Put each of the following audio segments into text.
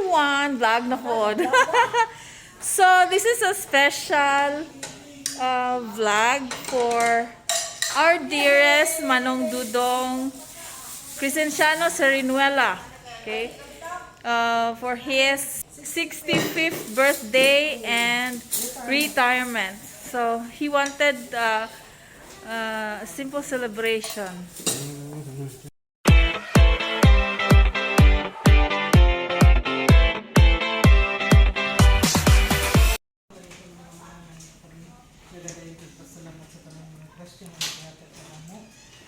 everyone! Vlog na po. So, this is a special vlog for our dearest Manong Dudong Crescenciano Sarinuela. Okay? For his 65th birthday and retirement. So, he wanted a simple celebration. Nagadayon kag pasalamat sa tanang mga grasya nga naghatag kanamo,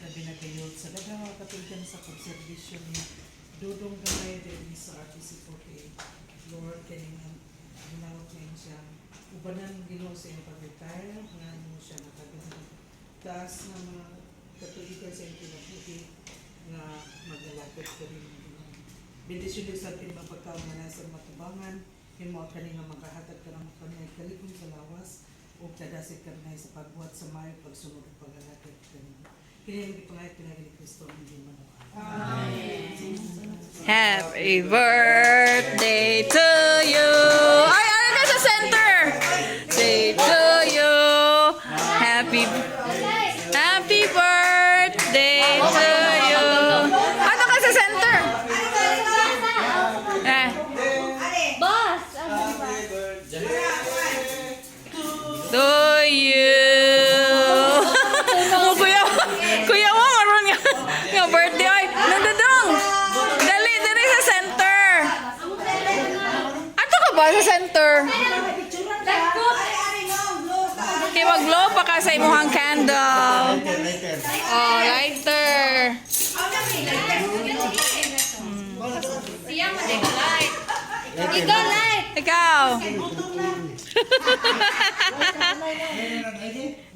labi na gayud sa daghang mga katulgan sa pagserbisyo ni Dudong Gamay dinhi sa RTC 48. Lord, kining hinaot na siya ubanan, Ginoo, sa iyang pag-retire nga mo siya natagan taas nga mga katuigan sa iyong kinabuhi nga maglalakad ka rin, Ginoo. Bendisyon din sa ating mga pagkaon nga nasa matubangan, himo kani nga makahatag ka ng kami kalikong sa lawas o kadasig kami sa pagbuhat sa mayo pagsunod ug pag-alagad kanimo. Kini ang gipangayat pinagi ni Kristo ang iyong Manual. Happy birthday to you. Ay, ano ka sa center? Day to you. Happy Happy birthday to you. Ano ka sa center? Eh. Boss! To you. Oh, kuya, kuya mo, maroon nga, nga birthday. Ay, nandudong. Dali, dali sa center. Ato ka ba sa center? Okay, mag-blow pa ka sa imuhang candle. Oh, lighter. Siya mo din light. Ikaw light! Ikaw.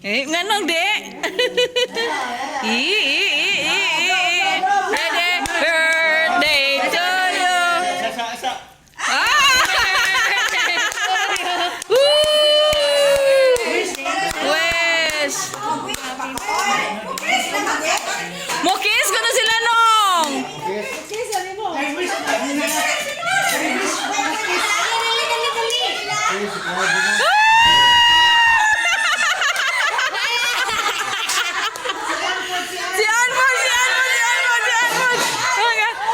Eh, nganong di? I, i, i, i, i. Ready? Birthday to you. Ah! Woo! Wish! Mukis ko na sila nong! Dali, dali, dali! Si Anmol! Si Anmol! Si Anmol! Si Anmol! Oh my God.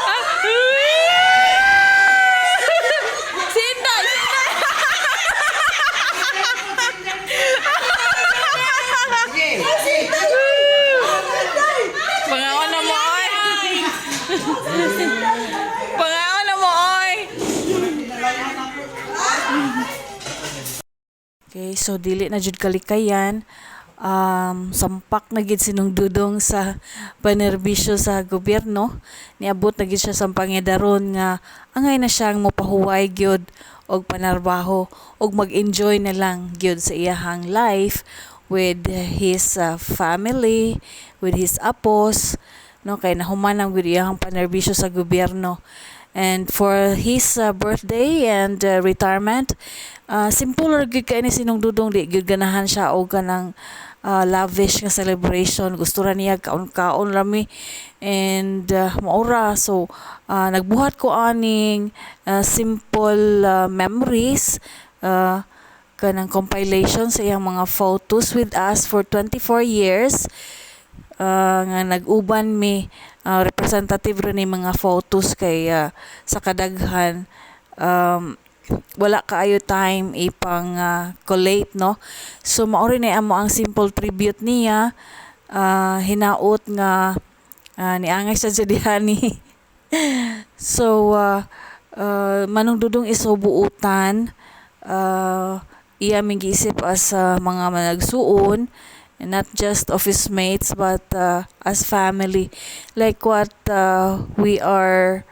Ah. Si Inday! Si Inday! Pangaon na mo, oy! Pangaon na mo, oy! Okay, so dili na jud kalikayan. Sampak na gid sinong Dudong sa panerbisyo sa gobyerno. Niabot na gid siya sa pangedaron nga angay na siyang mopahuway gyud og panarbaho og mag-enjoy na lang gyud sa iyahang life with his family, with his apos, no, kay nahuman ang gyud iyahang panerbisyo sa gobyerno. And for his birthday and retirement, simple ra gyud kay ni sinong Dudong, di gyud ganahan siya og kanang lavish nga celebration. Gusto ra niya kaon-kaon ra mi and maura. So nagbuhat ko aning simple memories, kanang compilation sa iyang mga photos with us for 24 years nga nag-uban mi. Representative ra ni mga photos kay sa kadaghan wala kaayo time ipang collate, no? So mao ni amo ang simple tribute niya. Hinaot nga niangay siya sa diha ni. So Manong Dudong is so buutan, iya ming giisip as mga managsuon, not just office mates but as family, like what we are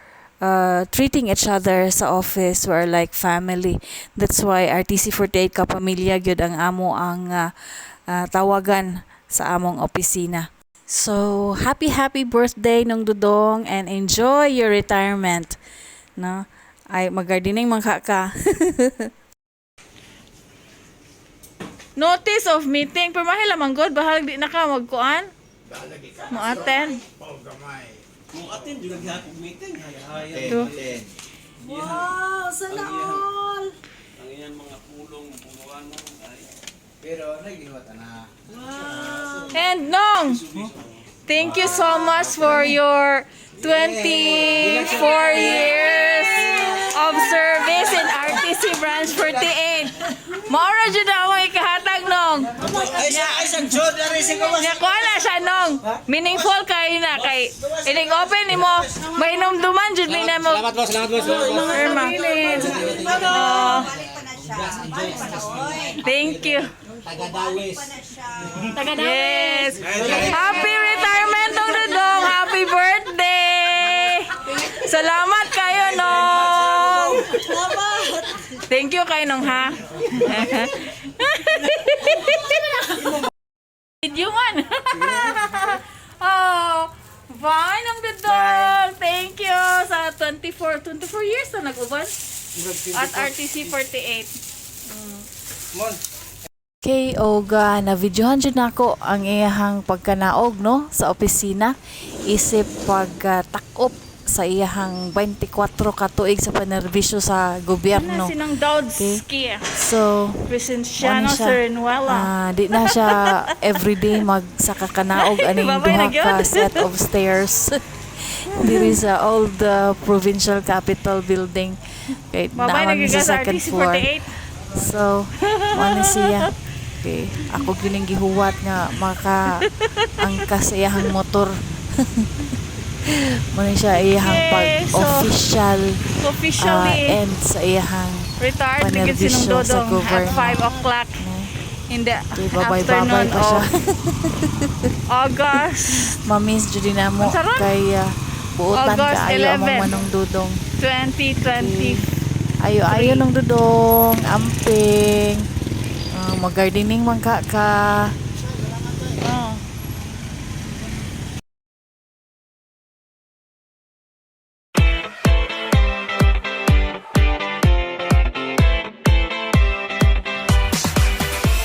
treating each other sa office. We are like family. That's why RTC 48 kapamilya gyud ang amo ang tawagan sa among opisina. So happy, happy birthday, Nong Dudong, and enjoy your retirement, no? Ay, mag-gardening man ka. Notice of meeting. Pero mahila man god, bahalag di na ka magkuan. Mo attend. Oh, gamay. Kung attend, yung naghihapon meeting, hay-hay. To. Ten. Wow! Sana all. Ang iyang mga pulong, puluan ay Pero nagiwat na. And Nong, thank you so much for your 24 years of service in RTC Branch 48. Maura jud ako ikahatag, Nong. Ay sa ay sa jod ari sa gawas. Nya kuha na siya, Nong. Meaningful kayo na kay ining open nimo mainumduman jud ni namo. Salamat, boss, salamat, boss. Salamat, boss. Irma. Oh, Balik pa na siya. Balik pa na, oy. Thank you. Tagadawis. Pa na siya. Yes. Happy retirement, Nong Dudong. Happy birthday. Salamat kayo, Nong. Thank you kay Nong, ha? Video man. Oh, bye, Nong Dudong. Thank you sa 24 years na nag-uban at RTC 48. Mon. Kay og na videohan jud nako ang iyahang pagkanaog, no, sa opisina isip pagtakop sa iyahang 24 ka tuig sa panerbisyo sa gobyerno. Sinang Dodski. So, Vicenciano ano siya, Serenuela. Di na siya everyday magsaka kanaog aning Babay duha na gyud. ka set of stairs diri sa old provincial capitol building kay Babay naa man na sa sa second RTC floor. 48. So, ano siya? Okay. Ako gining gihuwat nga maka ang kasayahang motor. Muna siya iyahang Okay, pag so, official Officially end sa iyahang retired na gyud panerbisyo sinong sa Dodong at gobyerno. 5 o'clock in the Okay, babay-babay afternoon pa siya. of August Mamiss jud na mo Unsa ron? kay buotan August kaayo among 11. Manong Dudong. 2020. Ayo ayo nung Dudong, amping. Mag-gardening man ka ka. Oh.